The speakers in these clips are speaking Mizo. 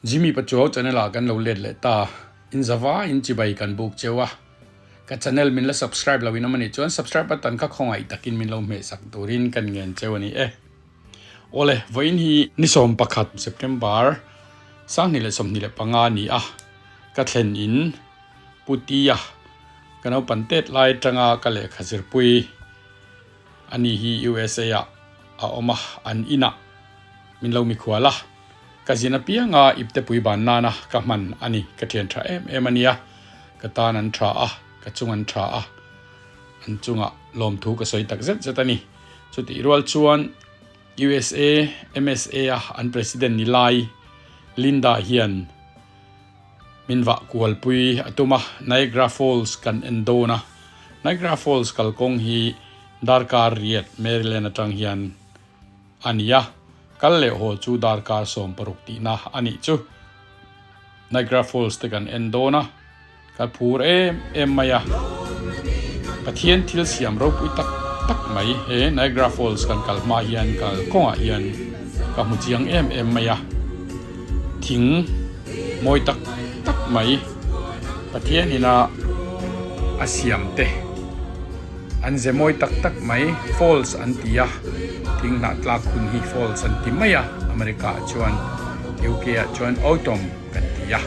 Jimmy Pachuau channel ah kan lo let leh ta. In zava in chibai kan buk cheu a. Ka channel min la subscribe lo in awm anih chuan subscribe button kha khawngaih takin min lo hmehsak turin kan ngen cheu a ni e. Awle, vawiin hi ni 11 September 2025 a ni a, ka thlen in Pu Tia ka naupan tet lai atanga ka lehkha zirpui a ni hi USA ah a awm a, an inah min lo mikhual a, ka zin apianga iptepui ban nana ka hman a ni, ka thian tha em em a nia, ka tan an tha a, ka chung an tha a, an chungah lawmthu ka sawi tak zet zet a ni. Chutih rual chuan USA MSA a an President ni lai Linda hian Min vah kualpui a tum a, Niagara Falls kan en dawn a. Niagara Falls kalkawng hi darkar riat Maryland atang hian a ni a, kal leh haw chu darkar 16 tihna a nih chu. Niagara Falls te kan en dawn a, ka phur em em mai a. Pathian thil siam ropui tak tak mai he Niagara Falls kan kal hma hian kalkawngah hian ka hmu chiang em em mai a. Thing mawi tak tak mai Pathian ina a siam te an ze mawi tak tak mai falls an ti a thing hnah tlak hun hi falls an ti mai a America ah chuan UK ah chuan autumn kan ti a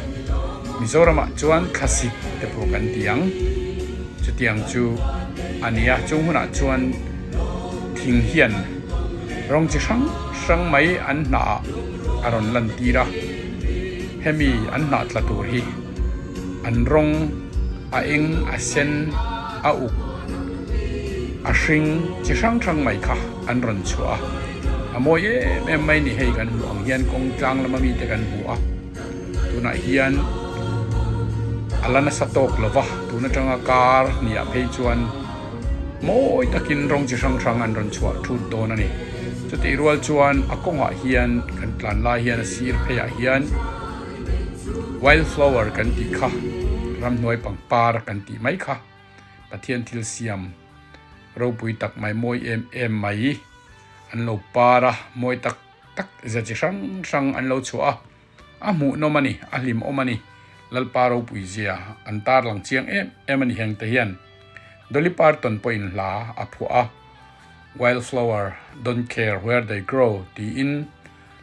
Mizoram ah chuan thlasik te pawh kan ti ang chutiang chu a ni a chung hunah chuan thing hian rawng chi hrang hrang mai an hnah ah a rawn lan tir a hemi an hnah tla tur hi an rawng a eng a sen a uk a hring chi hrang hrang mai kha an rawn chhuah a a mawi em em mai ni hei kan hmuh ang hian kawng tlang lama mite kan hmu a tunah hian a la nasa tawk lo va tun atanga kar hniah phei chuan mawi takin rawng chi hrang hrang an rawn chhuah thut dawn a ni. Chutih rual chuan a kawngah hian kan tlan lai hian a sir pheiah hian wildflower kan tih kha ramhnuai pangpar kan tih mai kha Pathian thil siam ropui tak mai mawi em em mai an lo par a mawi tak tak ze chi hrang hrang an lo chhuah a a hmuhnawm a ni a hlimawm a ni Lalpa ropui zia an tarlang chiang em em a ni heng te hian Dolly Parton pawhin hla a phuah a. Wildflower don't care where they grow tiin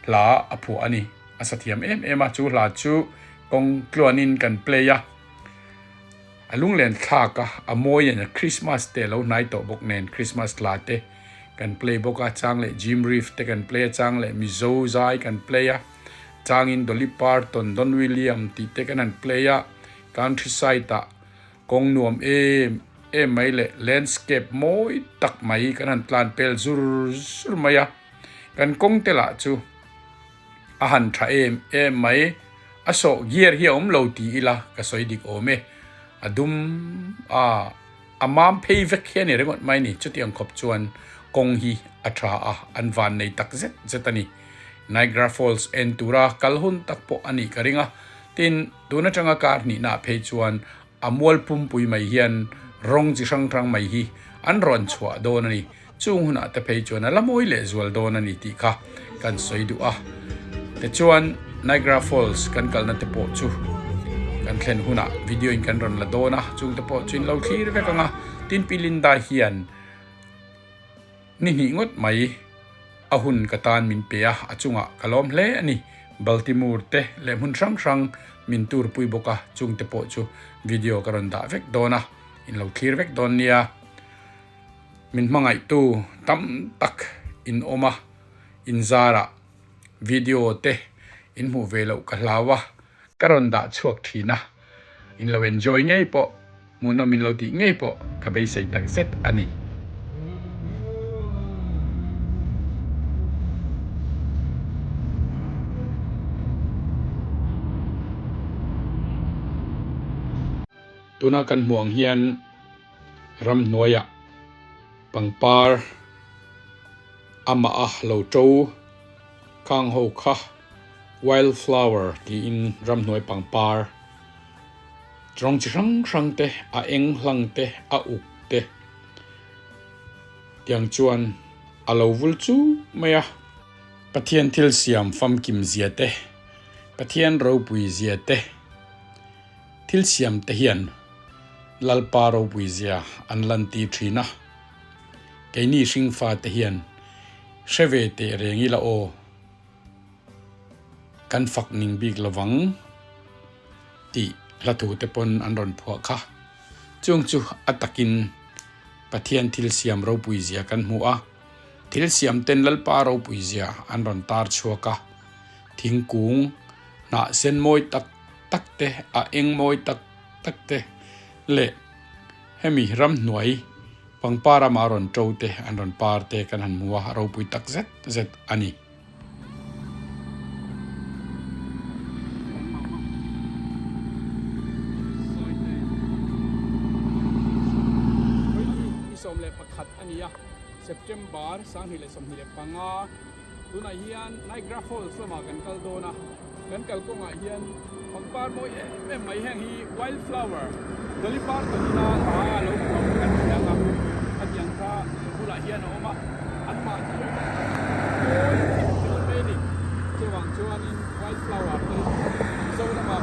hla a phuah a ni. A sa thiam em em a, chu hla chu kawng tluanin kan play a. A lunglen thlak a, a mawi a ni. Christmas te a lo hnai tawh bawk nen Christmas hla te kan play bawk a, chang leh Jim Reeves te kan play a, chang leh Mizo zai kan play a, changin Dolly Parton, Don William tih te kan han play a, countryside ah Kawng nuam em em mai leh landscape mawi tak mai kan han tlan pel zur zur mai a, kan kawng te lah chu a han tha em em mai, a sawh gear hi a awm lo ti ila ka sawi dik awm e, a dum a a mam phei vek hi a ni ringawt mai ni, chutiang khawp chuan kawng hi a tha a, an van nei tak zet zet a ni, Niagara Falls en tura kal hun tak pawh a nih ka ring a, tin. Tun atanga kar hnihnaah phei chuan a mual pumpui mai hian rawng chi hrang hrang mai hi an rawn chhuah dawn a ni. Chung hunah te phei chuan a la mawi leh zual dawn a ni tih kha kan sawi duh a. Tichuan Niagara Falls kan kalna te pawh chu kan thlen hunah video in kan rawn la dawn a, chung te pawh chu in lo thlir vek ang a. Tin Pi Linda hian Ni hnih ngawt mai a hun ka tan min pe a, a chungah ka lawm hle a ni. Baltimore te leh hmun hrang hrang min tur pui bawk a, chung te pawh chu video ka rawn dah vek dawn a, in lo thlir vek dawn nia. Min hmangaihtu tam tak in awm a, in zarah video te in hmuh ve loh ka hlau a, Ka rawn dah chhuak thin a, in lo enjoy ngei pawh, hmuhnawm in lo tih ngei pawh ka beisei tak zet a ni. Tuna kan hmuh ang hian ramhnuaiah pangpar amah a lo to khang ho kha. Wildflower tiin ramhnuai pangpar rawng chi hrang hrang te, a eng hlang te, a uk te tiang chuan a lo vul chu mai a. Pathian thil siam famkim zia te, Pathian ropui zia te, thil siam te hian Lalpa ropui zia an lantir thin a. Keini hringfa te hian hre ve teh reng ila aw. Kan fak ning bik lovang tih hlathu te pawn an rawn phuah kha. Chung chu a takin Pathian thil siam ropui zia kan hmu a. Thil siam ten Lalpa ropui zia an rawn tar chhuak a. Thingkung hnah sen mawi tak tak te, a eng mawi tak tak te leh hemi ramhnuai pangpar ama rawn to te an rawn par te kan han hmu a, a ropui tak zet zet a ni. September 2025 Tunah hian Niagara Falls lamah kan kal dawn a, kan kalkawngah hian pangpar mawi em em mai heng hi wild flower Dolly Parton ina hla a lo phuah kha kan hria ang a, khatiang kha bulah hian a awm a, anmahni mawi thil tel mai a ni. Chuvang chuanin wild flower te Mizoramah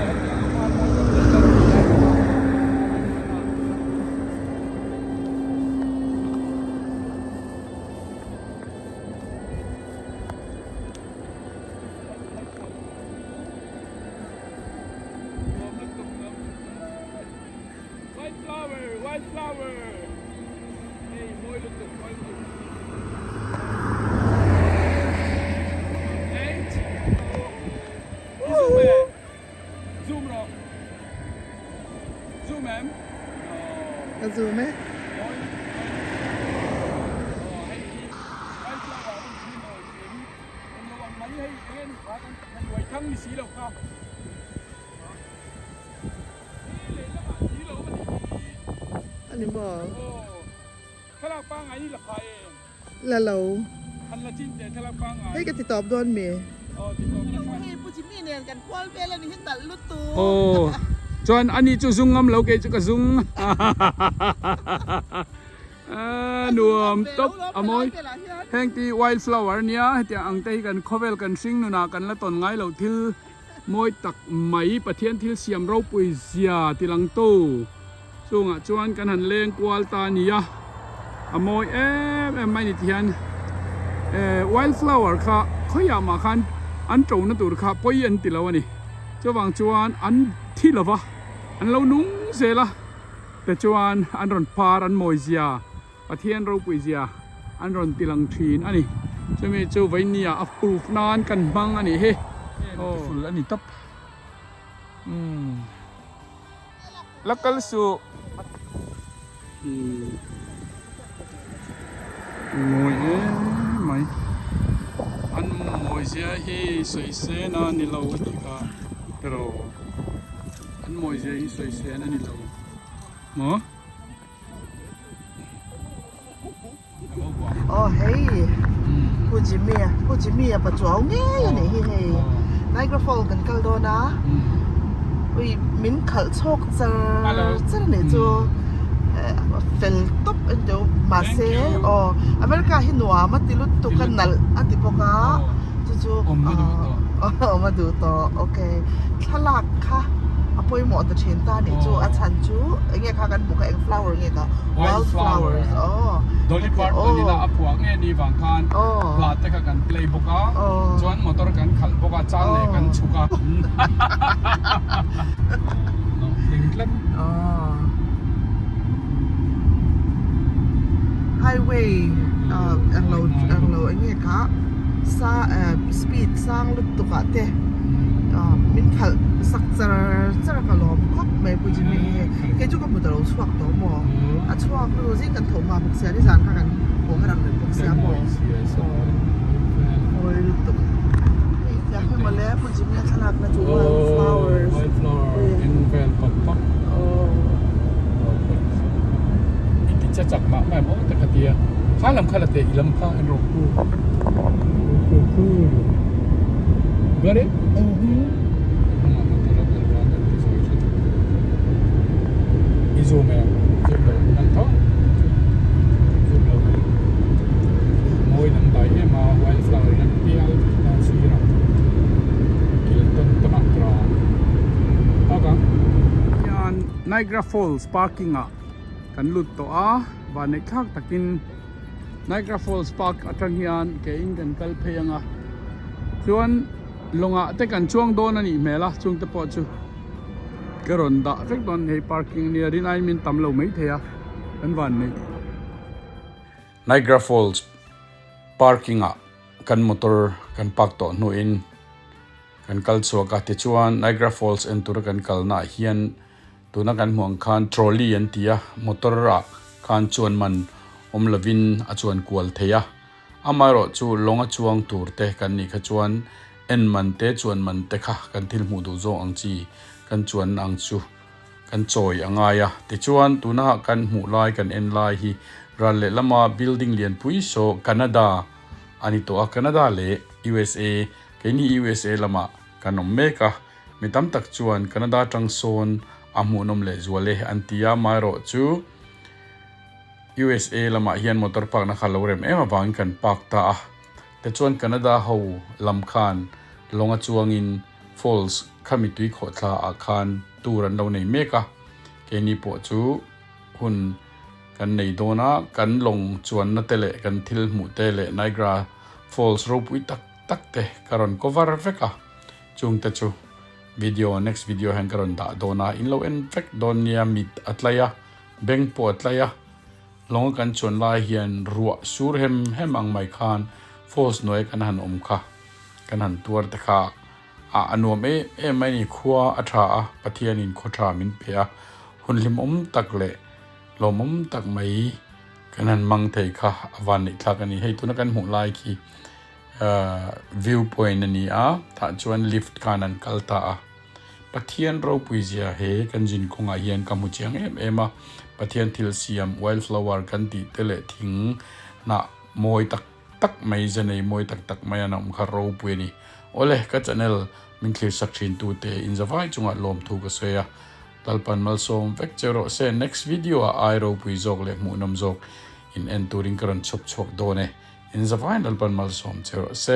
hetiang a par mawi kan neih loh tih lai kha Ka zoom e. Ani maw? La lo. Hei ka ti tawp dawn mi. Hei Pu Jimmy nen kan kual vel a ni hi nalh lutuk. Aw chuan ani chu zung ngam lo kei chu ka zung nuam tawp a mawi. Heng ti wild flower ania hetiang ang te hi kan khawvel kan hring nunah kan la tawn ngai lo thil mawi tak mai Pathian thil siam ropui zia ti lang tu. Chungah chuan kan han leng kual ta a ni a, a mawi em em mai ni ti hian eh wild flower kha khawiah mah khan an to na tur kha pawi an ti lo a ni. Chuvang chuan an thi lo va, an lo nung zel a, tichuan an rawn par an mawi zia Pathian ropui zia an rawn ti lang thin a ni. Chumi chu vainia a proof nan kan hmang a nih hi. Beautiful a ni tawp. Umm. La kal suh. Mawi em mai. An mawi zia hi sawi sen a ni lo a tih kha pero an mawi zia hi sawi sen a ni lo maw. Aw hei Pu Jimmy a Pu Jimmy a pachuau ngei a nih hi hei Niagara Falls kan kal dawn a ui min khalh chhawk char char a nih chu fel tawp a ni teuh mahse aw America hi nuam a ti lutuk a nalh a ti bawk a chu chu awm a duh tawh okay thlalak kha a pawimawh ta thin ta a nih chu a chhan chu eng nge kha kan hmuh kha eng flower nge kha wild flowers aw Dolly Parton ina a phuah nge ni vang khan hla te kha kan play bawk a chuan motor kan khalh bawk a chang leh kan chhuk a tling tlat highway englo englo eng nge kha sa speed sang lutuk ah te min khalh sak char char a ka lawm khawp mai Pu Jimmy hi kei chu ka hmu ta lo chhuak tawh maw a chhuak lutuk zing kan tho hma bawk sia nizan kha kan haw har ang reng bawk sia maw mawi lutuk hei tiang hi mawle Pu Jimmy a thlalak na chu wild flowers I ti che chak mah mah maw te kha tia kha lam kha la teh i lam kha en rawh ku Got it? I zoom em? Zoom lo nang tho zoom lo mai mawi dang dai em a wildflower in an pial ta sir a. Niagara Falls parking ah kan lut tawh a, vanneih thlak takin Niagara Falls park atang hian ke in kan kal phei ang a, chuan lawngah te kan chuang dawn a nih hmel a, chung te pawh chu ka rawn dah vek dawn hei parking ania rin aiin min tam lo maithei a kan vanneih. Niagara Falls parking ah kan motor kan park tawh hnuin. Kan kal chhuak a, tichuan Niagara Falls en tura kan kalna ah hian tuna kan hmuh ang khan trolley an ti a, motor ah khan chuan man awm lovin a chuan kual thei a, amaherawh chu lawng a chuang tur te kan nih kha chuan en man te chuan man te kha kan thil hmuh duh zawng ang chi kan chuan ang chu kan chawi a ngai a, tichuan tuna kan hmuh lai kan en lai hi ral lehlama building lianpui saw Canada a ni tawh a, Canada leh USA Keini USA lamah kan awm mek a, mi tam tak chuan Canada tang sawn a hmuhnawm leh zual e an ti a, amaherawh chu USA lamah hian motor park na kha lo rem em avangin kan park ta a, tichuan Canada ho lam khan lawnga chuangin falls khami tui khawhthla ah khan tour an lo nei mek a, keini pawh chu hun kan nei dawn a, kan lawng chuanna te leh kan thil hmuh te leh Niagara Falls ropui tak tak te ka rawn cover vek a, chung te chu video next video hian ka rawn dah dawn a, in lo en vek dawn nia mit a tlai a, beng pawh a tlai a, lawnga kan chuan lai hian ruah sur hem hem ang mai khan falls hnuaia kan han awm kha kan han tuar te kha a a nuam em em mai a ni, khua a tha a, Pathianin khaw tha min pe a, hun hlimawm tak leh lawmawm tak mai kan han mang thei kha a van neih thlak a ni, hei tuna kan hmuh lai khi view point a ni a tah chuan lift khan an kal ta a Pathian ropui zia he kan zin kawngah hian ka hmu chiang em em a Pathian thil siam wild flower kan tih te leh thing hnah mawi tak tak mai zanei mawi tak tak mai an awm kha ropui a ni awle ka channel min thlir sak thin tu te inzavai chungah lawmthu ka sawi a Lalpan malsawm vek che rawh se next video ah ai ropui zawk leh hmuhnawm zawk in en turin ka rawn chhawp chhuak dawn e. In zavai Lalpan malsawm che rawh se.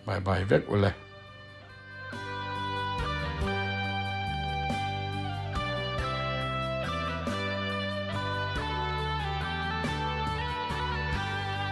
Bye bye vek ule.